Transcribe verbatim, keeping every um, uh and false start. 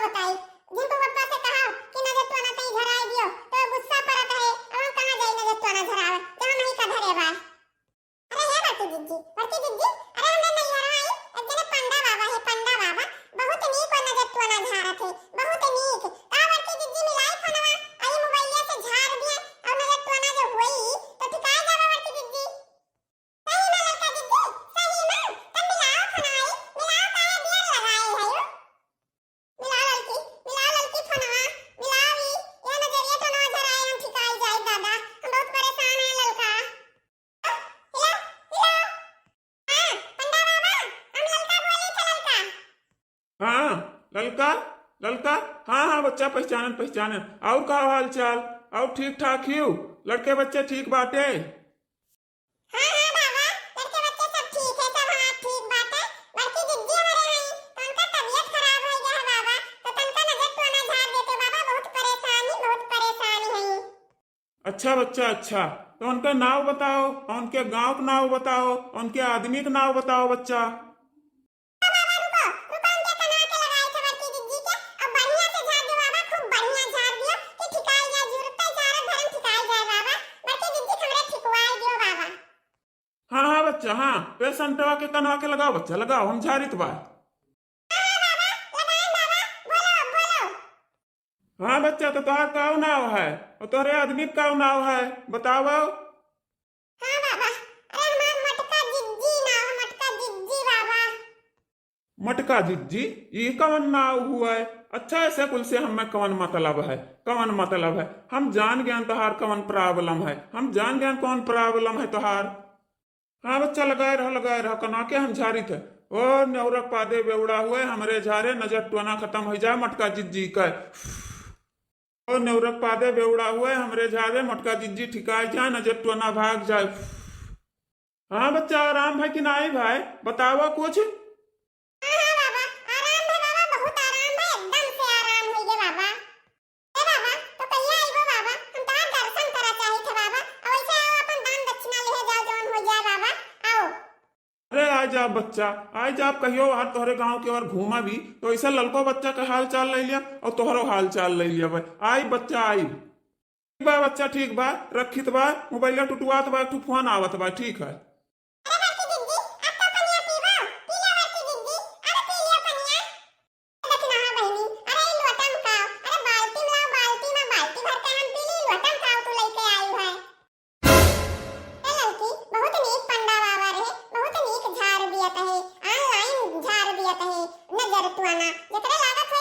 बताई, झिंकू बप्पा से कहा कि नजर टोना तई झराई दियो, तो गुस्सा परत है, अब हम कहाँ जाई नजर टोना झरावे, जहाँ नहीं का धरे बा। अरे हे बड़की जिज्जी, बड़की जिज्जी, अरे हमरे नैहरवा आई, एक जने पंडा बाबा है, पंडा बाबा, बहुत नीक और नजर टोना झारत है, बहुत नीक। का बड़की जिज्जी मिलाई फोनवा, आई मोबाइलिया से झार दिए और नजर टोना जो हुई, तो ठिकाए जावा बड़की जिज्जी। सही में ललका जिज्जी, सही में, तब मिलाओ फोनवा आई, मिलाओ काहे देर लगाए है यो? मिलाओ ललकी, मिलाओ ललकी फोनवा, मिलाओ ई, यह नजरिया टोनवा झराए हम ठिकाई जाई दादा, हम बहुत परेशान है ललका। हेलो, हेलो। हाँ, पंडा बाबा, हम ललका बोली थे ललका। हाँ, ललका, ललका, हाँ, हाँ, बच्चा, पहचानन, पहचानन। और का हाल चाल? और ठीक ठाक हियो? लड़के बच्चे ठीक बाटे? हाँ, हाँ बाबा, लड़के बच्चे सब ठीक है, सब हमार ठीक बाटे। बड़की जिज्जी हमारे हैं, तो उनका तबीयत खराब हो गया है बाबा, तो तनका नजर टोना झार देते बाबा, बहुत परेशानी, बहुत परेशानी है। अच्छा बच्चा, अच्छा, तो उनका नाव बताओ, और उनके गांव का नाव बताओ, और उनके आदमी का नाव बताओ बच्चा। बाबा, रुको, रुको, उनके कनवा के लगाई थे बड़की जिज्जी के, अब बढ़िया से झार दियो बाबा, खूब बढ़िया झार दियो कि ठिकाई जाए, जुरते झारे धरम ठिकाई जाए बाबा, बड़की जिज्जी के हमरे ठिकवाई दियो बाबा। हाँ, हाँ बच्चा, हाँ, पेशेंटवा के कनवा के लगाओ बच्चा, लगाओ, हम झारित बा। हाँ, हाँ बाबा, लगाई बाबा, बोलो, बोलो। हाँ बच्चा, तो तोहार काऊ नाव है? और तोहरे आदमी का काऊ नाव है? बताओ। हाँ बाबा, अरे हमार मटका जिज्जी नाव है, मटका जिज्जी बाबा। मटका जिज्जी, ई कवन नाव हुआ है? अच्छा, ऐसे कुल से हमें कवन मतलब है? कवन मतलब है? हम जान गए तोहार कवन problem है, हम जान गए कौन problem है तोहार। हाँ बच्चा, लगाए रह, लगाए रह, कनवा के हम झारित है। ओ नेउरक पादे बेउड़ा हुए, हमरे झारे नजर टोना खतम होइ जाए मटका जिज्जी का। ओ नेउरक पादे बेउड़ा हुए, हमरे झारे मटका जिज्जी ठिकाई जाए, नजर टोना भाग जाए। हाँ बच्चा, आराम है कि नाई भाई, बतावा कुछ। हाँ, हाँ बाबा, आराम है बाबा, बहुत आराम है, एकदम से आराम होइ गए बाबा। ए बाबा, तो कहिया आइबो बाबा? हम तोहार दर्शन करा चाहित है बाबा। और वैसे आओ, अपन दान दक्षिणा लेहे जाओ, जौन हो जाए बाबा। आओ। अरे आ जा बच्चा, आ जा, कहियो हर तोहरे गांव के ओर घूमा भी, तो ऐसे ललको बच्चा का हाल चाल ले लिया और तोहरो हाल चाल ले लिया भाई। आई बच्चा, आई। ठीक बा बच्चा, ठीक बा, रखित बा, मोबाइल टुटुआत बा, एक ठो फोन आवत बा, ठीक है। अरे बड़की जिज्जी, अब तो पनिया पीबो, पी लिया बड़की जिज्जी, अरे पी लिया पनिया। देखी ना, हाँ बहिनी, अरे ई लोटा में का, अरे बाल्टी में लाओ, बाल्टी में, बाल्टी भर के हम पी ली, लोटा में का तू लेके आई है। ए ललकी, बहुत नीक पंडा बाबा रहे, बहुत नीक झार दियत है, online झार दियत है, नजर टुआना, जेकरे लागत है